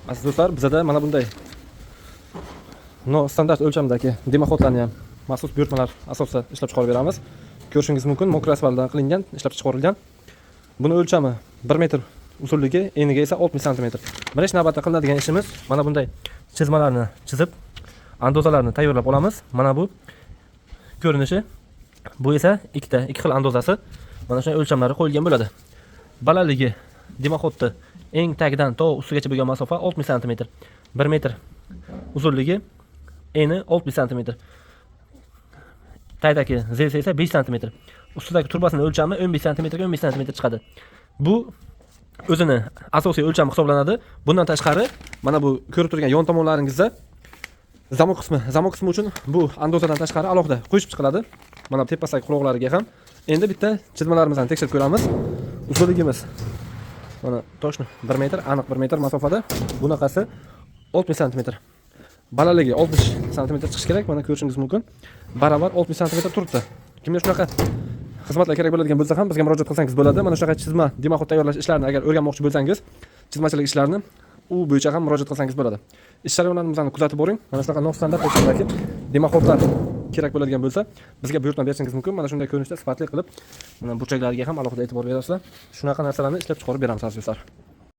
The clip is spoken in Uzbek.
Aziz do'stlar, bizada mana bunday nostandart o'lchamdagi дымоход larni ham maxsus buyurtmalar asosida ishlab chiqarib beramiz. Ko'rishingiz mumkin, мокрый asfaltdan qilingan, ishlab chiqarilgan. Buni o'lchami 1 metr uzunligi, eniga esa 60 sm. Birinchi navbatda qilinadigan ishimiz mana bunday chizmalarni chizib, andozalarni tayyorlab olamiz. Mana bu ko'rinishi. Bu esa ikkita, ikki xil andozasi. Mana shunday o'lchamlari qo'yilgan bo'ladi. Balandligi дымоход ni eng tagidan to ustigacha bo'lgan masofa 60 sm. 1 metr uzunligi, eni 60 sm. Tagidagi zesi esa 5 sm. Ustidagi trubasini o'lchami 15 sm ga 15 sm chiqadi. Bu o'zini asosiy o'lchami hisoblanadi. Bundan tashqari, mana bu ko'rib turgan yon tomonlaringizda zamok qismi, zamok qismi uchun bu andozadan tashqari alohida qo'shib chiqiladi. Mana bu tepasidagi quloqlariga ham. Endi bitta chizmalarimizni tekshirib ko'ramiz. Uzunligimiz mana точно 1 metr, aniq 1 metr masofada. Bunaqasi 60 sm. Balandligi 60 sm chiqishi kerak. Mana ko'rishingiz mumkin. Baravar 60 sm turibdi. Kimga shunaqa xizmatlar kerak bo'ladigan bo'lsa ham, bizga murojaat qilsangiz bo'ladi. Mana shunaqa chizma, дымоход tayyorlash ishlarini agar o'rganmoqchi bo'lsangiz, chizmachilik ishlarini, u bo'yicha ham murojaat qilsangiz bo'ladi. Ish jarayonlarimizni kuzatib boring. Mana shunaqa nostandart o'lchamdagi дымоход lar kerak bo'ladigan bo'lsa, bizga buyurtma berishingiz mumkin. Mana shunday ko'rinishda sifatli qilib, mana burchaklariga ham alohida e'tibor berasizlar. Shunaqa narsalarni ishlab chiqarib beramiz, aziz do'stlar.